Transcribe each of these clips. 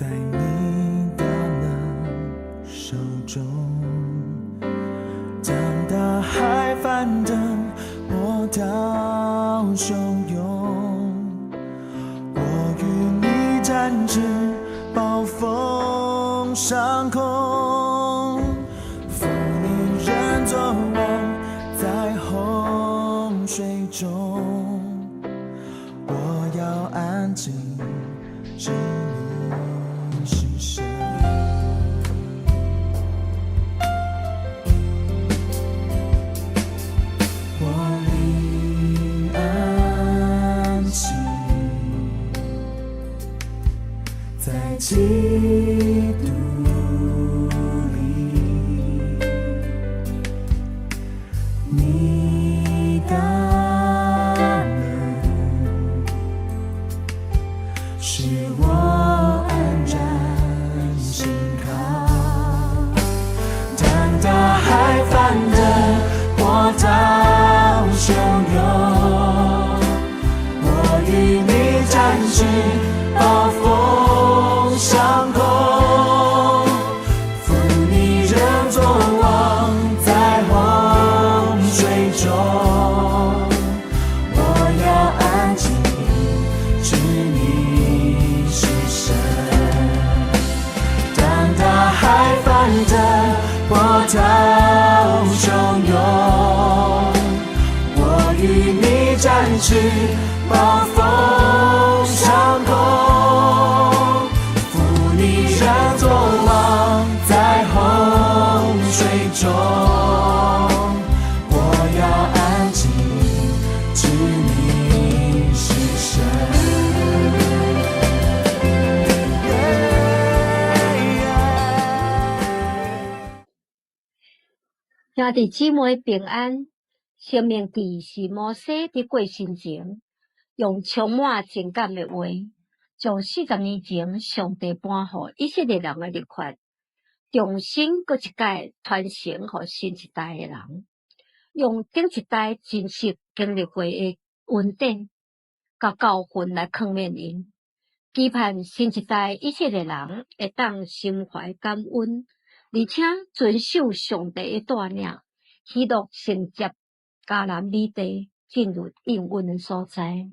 在你大能手中。當大海翻騰，波濤洶湧，我與你展翅，暴風上空，負你仍作王，在洪水中，我要安靜，知你是神。我靈安息，在基督裡，你大能使我安然心靠。當大海翻騰，波濤洶湧，我與你展翅，暴風上空，負你仍作王，在洪水中，我要安靜，知你是神。當大海翻騰，波濤洶湧，我與你展翅，暴風上空，負你仍作王，在洪水中，我要安靜，知你是神。兄弟姊妹平安。申命記是摩西佇過身前，用充滿情感的話，將40年前上帝頒予以色列人的律法，重新閣一擺傳承予新一代的人，用頂一代真實經歷過的恩典佮教訓來勸勉𪜶，期盼新一代以色列人會當心懷感恩，而且遵守上帝的帶領，喜樂承接迦南美地，進入應允的所在。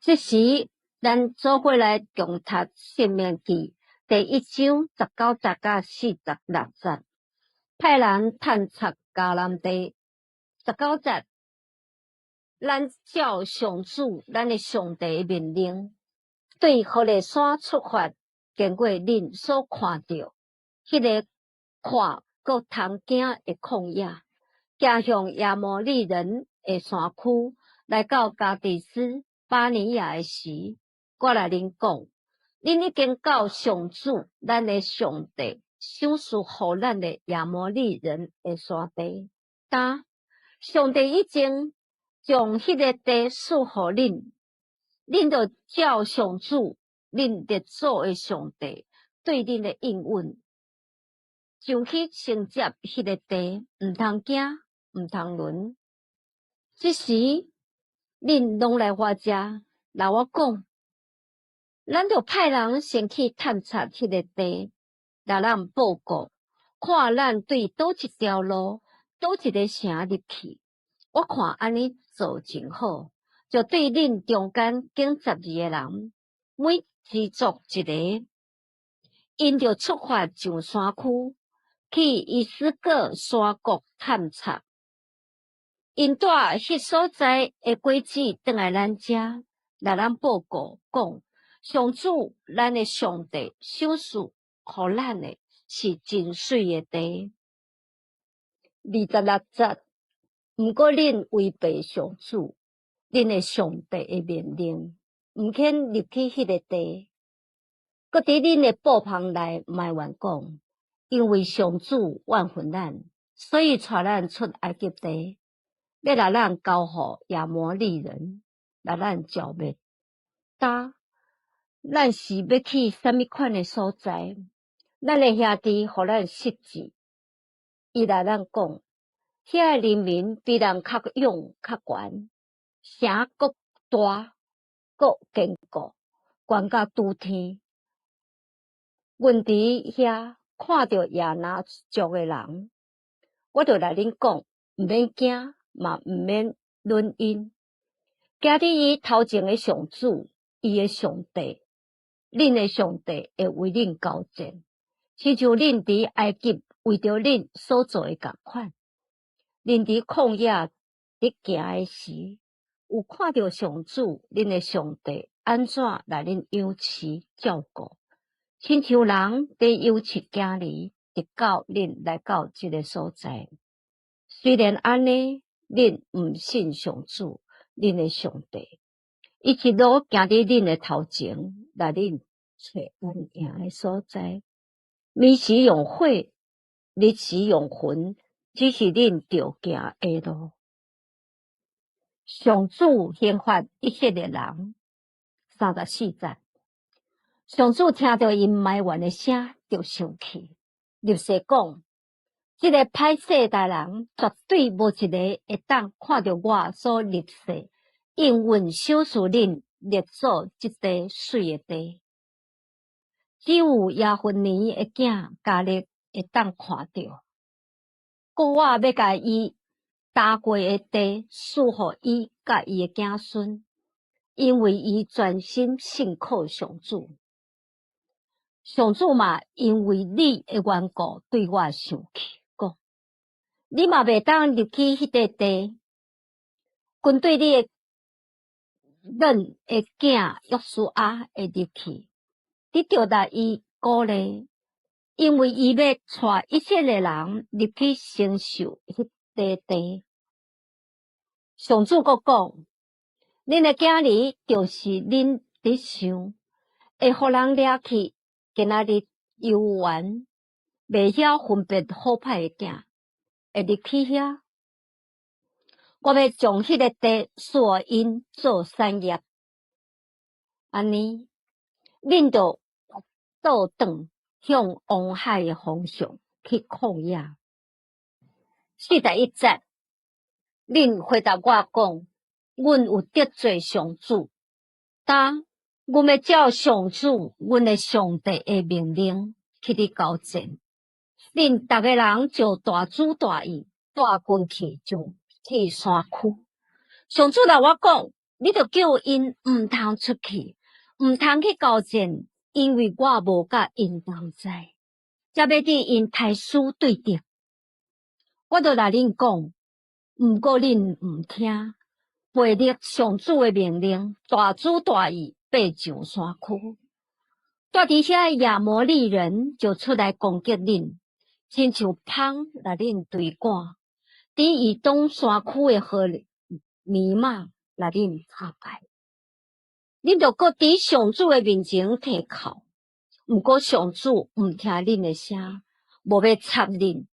這時，咱做伙來共讀《申命記》第一章19節到46節，派人探查迦南地。19節，咱照上主咱的上帝的命令，對何烈山出發，經過恁所看著彼个闊閣通行的曠野，行向亞摩利人的山區，來到加低斯巴尼亞的時，我來恁講，恁已經到上主咱的上帝賞賜予咱的亞摩利人的山地。今上帝已經將彼个地賜予恁，恁著照上主恁列祖的上帝對恁的應允，上去承接彼个地，毋通驚，毋通論。這時，恁攏來我遮，來我講，咱著派人先去探查彼个地，來咱報告，看咱對佗一條路、佗一个城入去。我看按呢做真好，就對恁中間揀12个人，每支族一个，𪜶就出發上山區，去以斯各山谷探查。𪜶帶彼所在的果子轉來咱遮，來咱報告講，上主咱的上帝賞賜予咱的是真媠的地。26節，毋過恁違背上主，恁的上帝的命令，毋肯入去彼个地，閣佇恁的帳篷內埋怨講，因為上主怨恨咱，所以帶咱出埃及地，欲共咱交予亞摩利人，來咱剿滅。今咱是欲去啥物款的所在？咱的兄弟予咱失志，伊來咱講，遐个人民比咱較勇較懸，城閣大閣堅固，懸甲拄天。阮佇遐看著亞拿族的人，我就來恁講，毋免驚，嘛毋免忍𪜶。行佇伊頭前的上主，伊的上帝，恁的上帝會為恁交戰，親像恁佇埃及為著恁所做的仝款。恁佇曠野佇行的時，有看著上主恁的上帝按怎來恁養飼照顧，親像人佇養飼囝兒，直到恁來到這个所在。雖然按呢，恁毋信上主，恁的上帝，伊一路行佇恁的頭前，來恁揣安營的所在。暝時用火，日時用雲，指示恁著行的路。上主刑罰以色列人。34節，上主聽著𪜶埋怨的聲，就生氣，立誓講：這个歹世代人，絕對無一个會當看著我所立誓應允賞賜恁列祖這塊媠的地。只有耶孚尼的囝迦勒會當看著。故我欲共伊踏過的地賜予伊佮伊的子孫，因為伊專心信靠上主。上主嘛因為你的緣故對我生氣，講：你嘛袂當入去彼塊地，軍隊你的嫩的囝約書亞會入去，你著來伊鼓勵，因為伊欲帶以色列人入去承受彼塊地。上主閣講：恁的囝兒就是恁嫡孫，會予人掠去。今仔日遊玩，袂曉分別好歹的囝，會入去遐。我欲將彼个地賜予𪜶做產業。按呢，恁著倒轉向紅海的方向去曠野。41節，恁回答我講：阮有得罪上主，今阮欲照上主，阮的上帝的命令起佇交戰。恁逐个人就大主大意，帶軍器上去山區。上主來我講，你著叫𪜶毋通出去，毋通去交戰，因為我無佮𪜶同在，才欲佇𪜶刣死對敵。我著來恁講，毋過恁毋聽，背逆上主的命令，大主大意。爬上山區，蹛佇遐的亞摩利人就出來攻擊恁，親像蜂來恁追趕。佇以東山區的何米瑪來恁拍敗。恁著閣佇上主的面前提哭，毋過上主毋聽恁的聲，無欲插恁。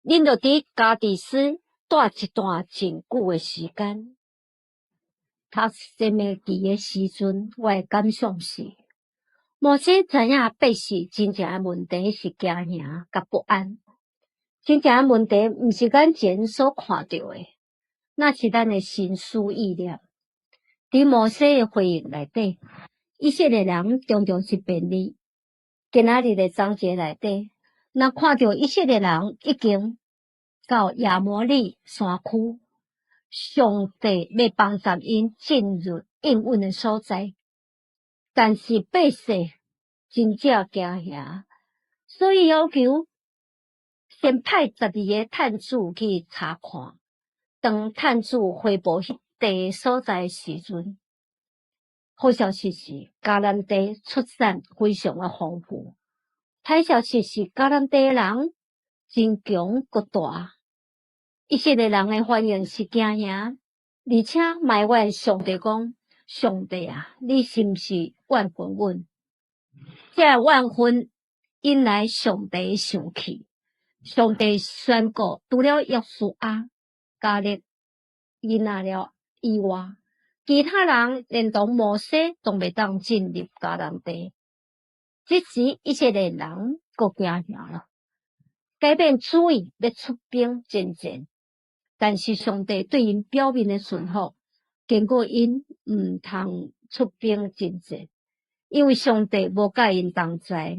恁著佇加低斯蹛一段真久的時間。讀申命記的時陣，我的感想是：摩西知影百姓真正的問題是驚嚇佮不安。真正的問題毋是眼前所看著的，那是咱的心思意念。佇摩西的回應內底，以色列人常常是便利。今仔日的章節內底，咱看著以色列人已經到亞摩利山區。上帝欲幫助𪜶進入應允的所在，但是百姓真正驚嚇，所以要求先派12個探子去查看。當探子回報彼塊所在的時陣，好消息是迦南地出產非常的豐富，歹消息是迦南地的人真強閣大。以色列人的反應是驚嚇，而且埋怨上帝講：上帝啊，你是毋是怨恨阮？這个怨恨引來上帝的生氣。上帝宣告，除了約書亞、迦勒囡仔了以外，其他人連同摩西都袂當進入迦南地。這時以色列人閣驚嚇了，改變主意欲出兵征戰。但是上帝對𪜶表明的順服，警告𪜶毋通出兵征戰，因為上帝無佮𪜶同在。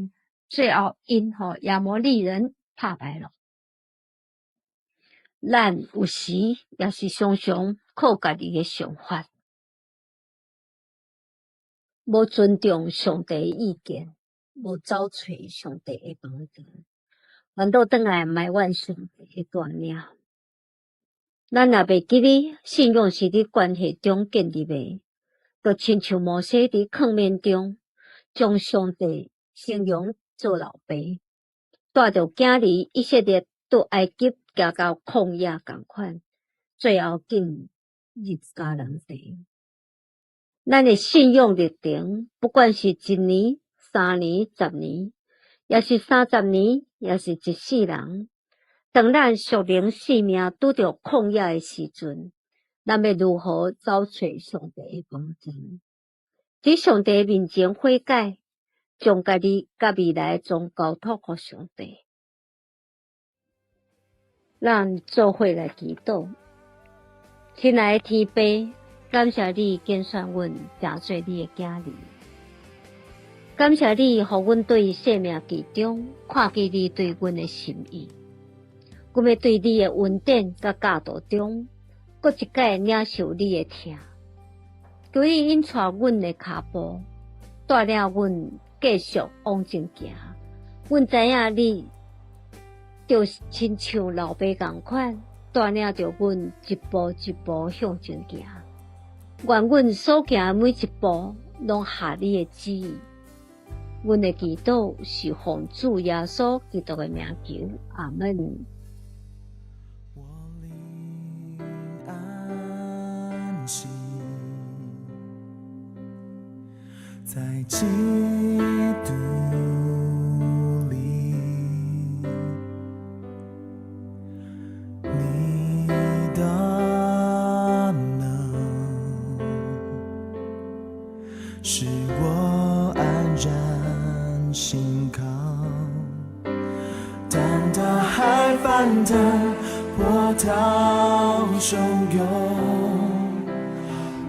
最後𪜶予亞摩利人拍敗咯。咱有時也是常常靠家己的想法，無尊重上帝的意見，無走揣上帝的幫助，反倒轉來埋怨上帝的帶領。咱若袂記得信仰是佇關係中建立的，就親像摩西佇曠免中，將上帝形容做老爸，帶著囝兒以色列佇埃及行到曠野仝款，最後進入迦南地。咱的信仰歷程，不管是一年、3年、10年，抑是30年，抑是一世人。當咱屬靈性命拄著曠野的時陣，咱欲如何走揣上帝的幫助？佇上帝面前悔改，將家己佮未來總交託予上帝。咱做伙來祈禱，親愛的天父，感謝你揀選阮，成做你的囝兒。感謝你，予阮對生命記中看見你對阮的心意。阮欲對你的恩典佮教導中，閣一擺領受你的疼。求你引帶阮的跤步，帶領阮繼續往前行。阮知影你就親像老爸仝款，帶領著阮一步一步向前行。願阮所行的每一步，攏合你的旨意。阮的祈禱是奉主耶穌基督的名求，阿門。我靈安息在基督裡，你的能使我安然信靠，當大海翻騰，波濤洶湧，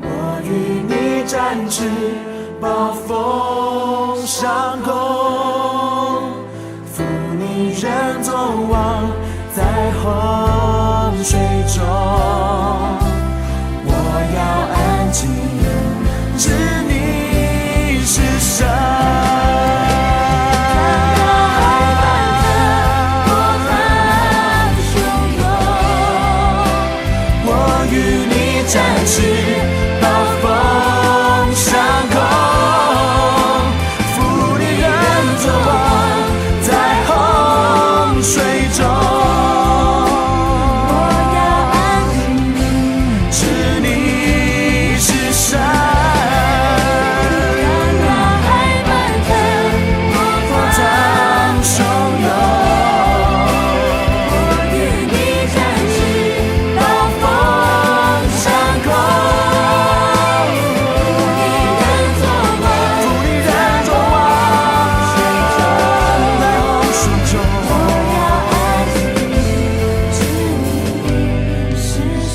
我與你展翅，暴風上空，父你仍作王，在洪水中，我要安靜，知你是神。大海翻騰，波濤洶湧，我與你展翅，暴風上空，父你仍作王，在洪水中，我要安靜，知你是神。大海翻騰，波濤洶湧，我與你展翅，暴風上空，父你仍作王，在洪水中，我要安靜，知你是神。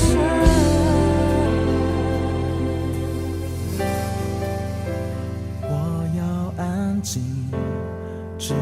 我要安靜，知